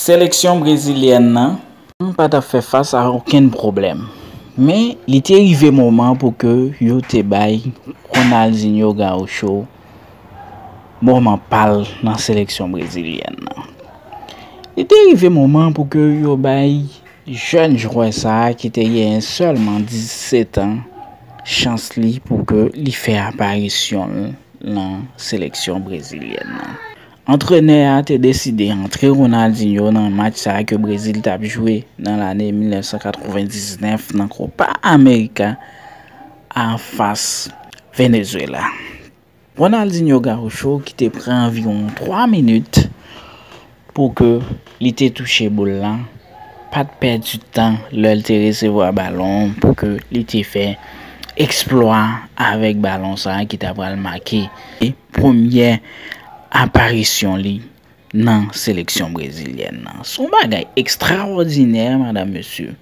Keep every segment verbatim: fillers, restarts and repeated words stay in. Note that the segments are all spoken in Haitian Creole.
Seleksyon brezilyèn nan pa t ap fè fas a okenn pwoblèm. Men, li te rive moman pou ke yo te bay Ronaldinho Gaúcho moman pa l nan seleksyon brezilyèn nan. Li te rive moman pou ke yo bay jèn jwè sa a ki te genyen sèlman disèt an chans li pou ke li fè aparisyon l nan seleksyon brezilyèn nan. Antrenè a te deside antre Ronaldinho nan match sa a ke Brezil t ap jwe nan lane mil nèf san katrevendiznèf nan Copa America anfas Venezuela. Ronaldinho Gaúcho ki te pran anviwon twa minit pou ke li te touche boul la, pa t pèdi tan lè l te resevwa balon pou ke li te fè eksplwa avèk balon sa a ki ta pral make premyè aparisyon li nan seleksyon brezilyèn nan. Se yon bagay ekstraòdinè, madanm, mesye.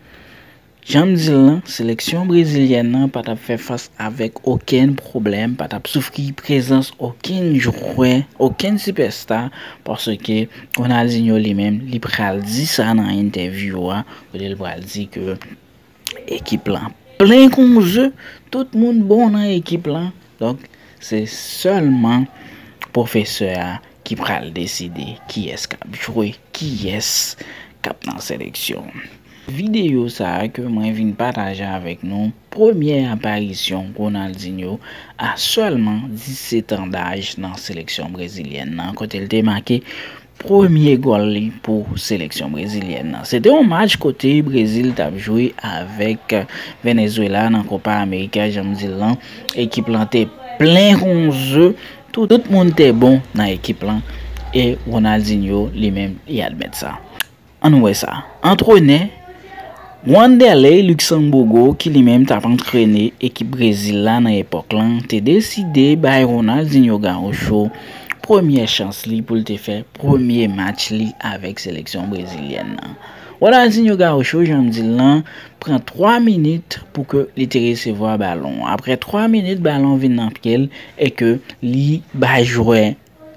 Jan m di l lan, seleksyon brezilyèn nan pa t ap fè fas avèk okenn pwoblèm, pa t ap soufri prezans okenn jwè, okenn sipèsta, paske Ronaldinho li menm, li pral di sa nan entèvyou a, kote l pral di ke ekip lan plen kon ze, tout moun bon nan ekip lan. Donk, se sèlman pwofesè a ki pral deside kiyès k ap jwe, kiyès k ap nan seleksyon. Videyo sa a ke mwen vin pataje avèk nou, premyè aparisyon Ronaldinho a sèlman disèt an daj nan seleksyon brezilyèn nan, kote l te make premye gòl li pou seleksyon brezilyèn nan. Se te yon match kote Brezil t ap jwe avèk Venezuela nan Copa America, jan m di l lan. Ekip lan te plen kon ze. Tout, tout moun te bon nan ekip lan. E Ronaldinho, li menm, li admèt sa. Ann wè sa. Antrenè Wanderlei Luxemburgo, ki li menm t ap antrene ekip Brezil la nan epòk lan, te deside bay Ronaldinho Gaúcho premyè chans li pou l te fè premye match li avèk seleksyon brezilyèn nan. Ronaldinho Gaúcho, jan m di l lan, pran twa minit pou ke li te resevwa balon. Apre twa minit, balon vin nan pye l e ke li bay jwè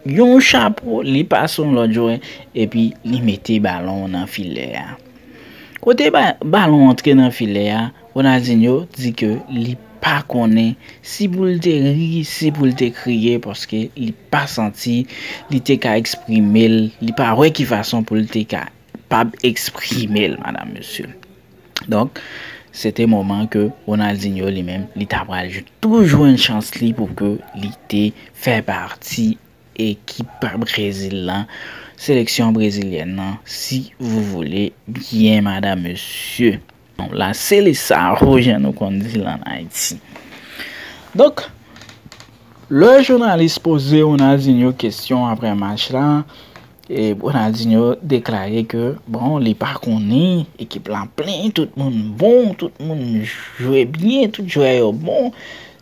yon chapo, li pase yon lòt jwè, epi li mete balon nan filè a. Kote ba-, balon antre nan filè a, Ronaldinho di ke li pa konnen si pou l te ri, si pou l te kriye, paske li pa santi li te ka eksprime l, li pa wè ki fason pou l te kapab eksprime l, madanm, mesye. Donk, se te moman ke Ronaldinho li menm, li ta pral j-, tou jwenn chans li pou ke li te fè pati ekip Brezil lan, seleksyon brezilyèn nan, si vous voulez bien, madanm, mesye. La seleção, jan nou konn di l ann Ayiti. Donk, lè jounalis poze Ronaldinho kesyon apre match la, e Ronaldinho deklare ke, bon, li pa konnen, ekip la plen, tout moun bon, tout moun jwe byen, tout jwè yo bon.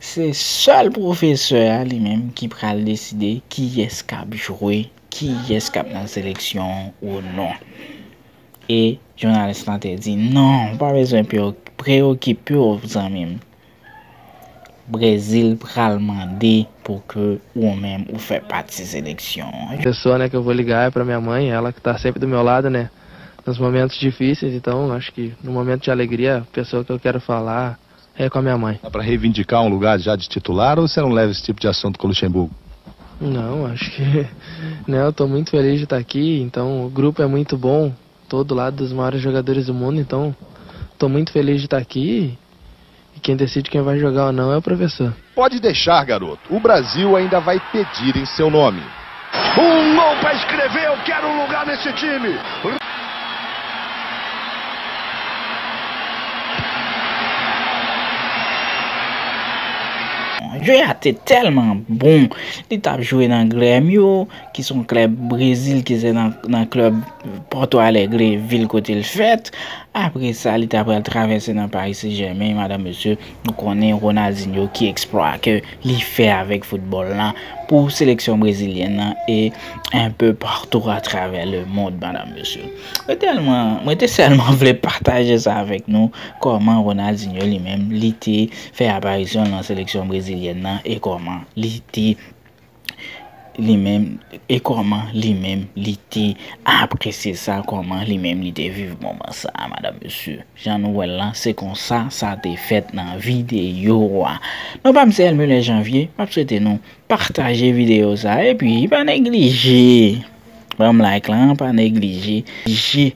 Se sèl pwofesè a li menm ki pral deside kiyès k ap jwe, kiyès k ap nan seleksyon ou non. E jounalis lan te di, non, ou pa bezwen preyo-, preyokipe w, zanmi m. Brezil pral mande pou ke ou menm ou fè pati seleksyon an. A pessoa, né, que eu vou ligar é pra minha mãe, ela que tá sempre do meu lado, né, nos momentos difíceis. Então, acho que no momento de alegria, a pessoa que eu quero falar é com a minha mãe. Dá pra reivindicar um lugar já de titular ou você não leva esse tipo de assunto com o Luxemburgo? Não, acho que, né, eu tô muito feliz de estar aqui, então o grupo é muito bom, tô do lado dos maiores jogadores do mundo, então tô muito feliz de estar aqui. E quem decide quem vai jogar ou não é o professor. Pode deixar, garoto. O Brasil ainda vai pedir em seu nome. Um gol pra escrever, eu quero um lugar nesse time. Jwè a te tèlman bon. Li t ap jwe nan Grêmio, ki se yon klèb Brezil, ki se nan, nan klèb Porto Alegre, vil kote l fèt. Apre sa, li ta pral travèse nan Paris Saint-Germain, madanm, mesye, nou konnen Ronaldinho ki eksplwa ke li fè avèk foutbòl la pou seleksyon brezilyèn nan e un peu partout à travers le monde, madanm, mesye. Mwen tèlman, mwen te sèlman vle pataje sa avèk nou, kòman Ronaldinho li menm, li te fè aparisyon nan seleksyon brezilyèn nan e kòman li te li menm, e kòman li menm li te apresye sa, kòman li menm li te viv moman sa, madanm, mesye. Jan nou wè l lan, se konsa sa te fèt nan videyo a. Non pa m se Elmuller Janvier, m ap swete nou pataje videyo sa, epi pa neglije ban m like lan, pa neglije, je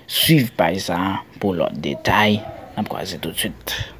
swiv paj sa pou lòt detay. N ap kwaze tout swit.